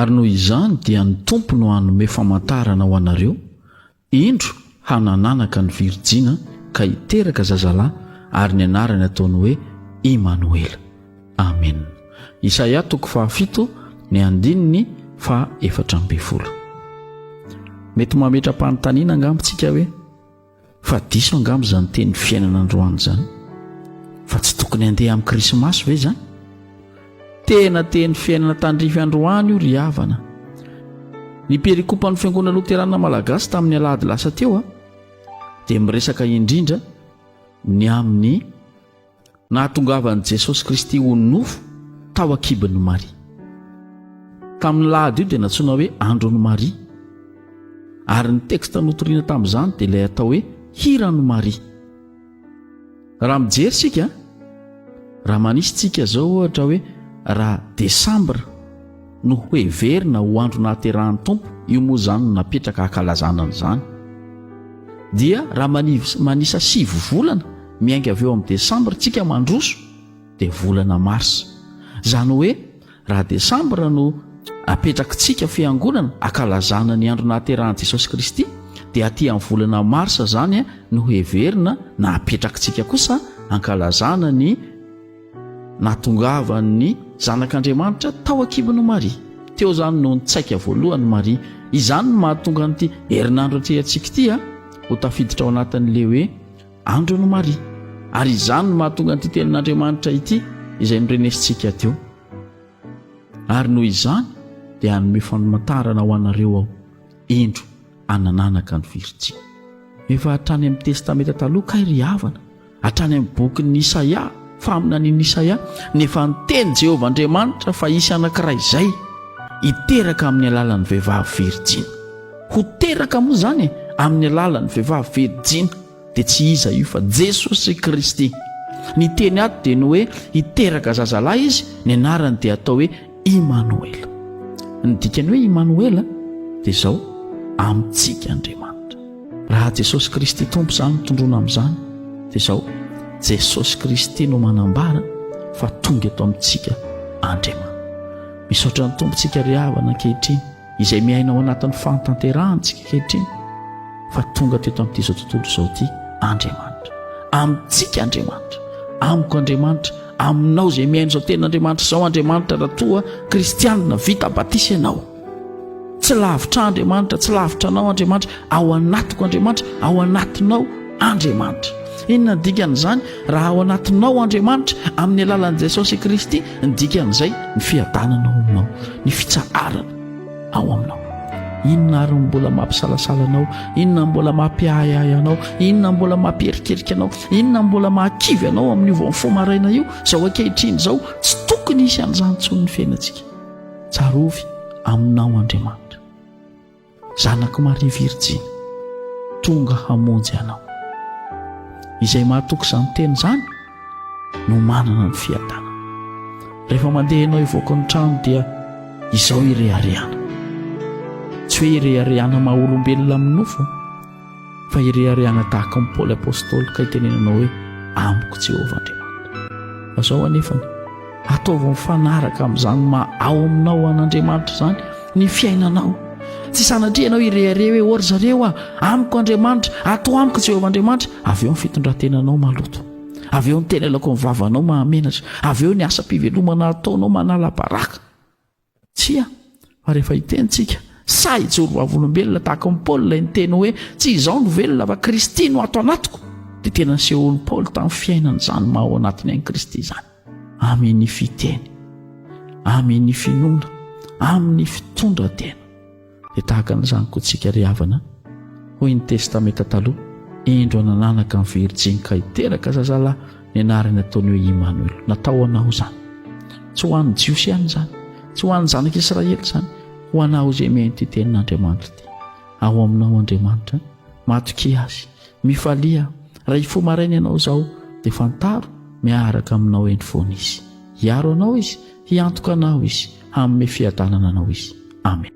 Ary noho izany dia ny Tompo no hanome famantarana ho anareo, Indro hanananaka ny virijina ka hiteraka zazalahy ary ny anarany ataony hoe Imanoela. Amena. Isaia toko fahafito ny andininy faha 14. Mety mametra-panontaniana angamba tsika hoe fa diso angamba izany teny fiainana androany izany? Fa tsy tokony handeha amin'ny krismasy ve izany? Tena teny fiainana tandrify androany io ry havana. Ny perikopan'ny Fiangonana Loterana Malagasy tamin'ny alahady lasa teo dia miresaka indrindra ny amin'ny nahatongavan'i Jesosy Kristy ho nofo tao an-kibon'i Maria. Tamin'ny lahady io dia nantsoina hoe andron'i Maria. Ary ny teksta notorina tamin'izany dia ilay atao hoe hiran'i Maria. Raha mijery isika, raha manisy tsika izao ohatra hoe raha desambra no hoheverina ho andro nahaterahan'ny Tompo, io moa izany no napetraka hankalazana an'izany, dia raha manisa sivy volana miainga avy eo amin'ny desambra tsika mandroso dia volana marsa. Izany hoe Raha desambra no apetrakitsika fiangonana akalazana ny andro nahaterahan'i Jesosy Kristy dia aty amin'ny volana marsa zany no heverina na apetrakitsika kosa ankalazana ny nahatongavan'ny zanak'Andriamanitra tao an-kibon'i Maria. Teo zany no nitsaika voalohany Maria. Izany no mahatonga an'ity herinandro atrehantsika ity ho tafiditra ao anatin'le hoe andron'i Maria. Ary izany no mahatonga an'ity tenin'Andriamanitra ity izay norenesintsika teo. Ary noho izany dia hanome famantarana ho anareo aho, indro anananaka ny virjiny. Efa hatrany amin'ny Testamenta Taloha kay ry havana, hatrany amin'ny bokin'ny Isaia, faminanian'i Isaia, ny efa niteny Jehovah Andriamanitra fa hisy anankiray izay hiteraka amin'ny alalan'ny vehivavy virjiny. Ho teraka moa izany e, amin'ny alalan'ny vehivavy virjiny. Dia tsy iza io fa Jesosy Kristy. Ny teny ato dia ny hoe hiteraka zazalahy izy, ny anarany dia atao hoe Imanoela. Ny dikany hoe Imanoela dia izao, amintsika Andriamanitra. Raha Jesosy Kristy Tompo izany no tondroina amin'izany, dia izao, Jesosy Kristy no manambara fa tonga eto amintsika Andriamanitra. Misaotra ny Tompo tsika ry havana ankehitriny. Izay miaina ao anatin'ny fahatanterahana isika ankehitriny fa tonga teto amin'ity izao tontolo izao ity Andriamanitra. Amintsika Andriamanitra, amiko Andriamanitra, aminao izay miaina izao tenin'Andriamanitra izao Andriamanitra raha toa kristianina vita batisa ianao. Tsy lavitra Andriamanitra, tsy lavitra anao Andriamanitra, ao anatiko Andriamanitra, ao anatinao Andriamanitra. Inona ny dikan'izany? Raha ao anatinao Andriamanitra amin'ny alalan'i Jesosy Kristy, ny dikan'izay ny fiadanana ao aminao, ny fitsaharana ao aminao. Inona ary no mbola mampisalasala anao? Inona no mbola mampiahiahy anao? Inona no mbola mampierikerika anao? Inona no mbola mahakivy anao amin'io vao mifoha maraina io? Izao ankehitriny izao, tsy tokony hisy an'izany intsony ny fiainantsika. Tsarovy aminao Andriamanitra. Zanak'i Maria Virjiny, tonga hamonjy anao. Izay mahatoky izany teny izany no manana ny fiadanana. Rehefa mandeha ianao hivoaka ny trano dia izao ireharehana. Tsy hoe ireharehana maha olombelona amin'ny nofo, fa ireharehana tahaka an'i Paoly Apostoly ka itenenanao hoe amiko Jehovah Andriamanitra. Fa izao anefany, ataovy mifanaraka amin'izany maha ao aminao an'Andriamanitra izany ny fiainanao. Tsy sanatria ianao hirehareha hoe ô ry zareo a, amiko Andriamanitra, ato amiko Jehovah Andriamanitra, avy eo ny fitondran-tenanao maloto, avy eo ny teny aloaky ny vavanao mahamenatra, avy eo ny asam-pivelomana ataonao manala baraka. Tsia, fa rehefa hiteny tsika, sahy hijoro vavolombelona tahaka an'i Paoly ilay niteny hoe tsy izaho no velona fa Kristy no ato anatiko, dia tena nasehon'i Paoly tamin'ny fiainany izany maha ao anatiny an'i Kristy izany. Amin'ny fiteny, amin'ny finoana, amin'ny fitondran-tena. Dia tahaka an'izany koa tsika ry havana, hoy ny Testamenta Taloha, indro anananaka ny virjiny ka hiteraka zazalahy, ny anarany ataony hoe Immanuel. Natao ho anao izany. Tsy ho an'ny Jiosy ihany izany, tsy ho an'ny zanak'Israely izany, ho anao izay mihaino ity tenin'Andriamanitra ity. Ao aminao Andriamanitra, matokia Azy, mifalia, raha hifoha maraina ianao izao, dia fantaro, miaraka aminao eny foana Izy. Hiaro anao Izy, hiantoka anao Izy, hanome fiadanana anao Izy. Amen.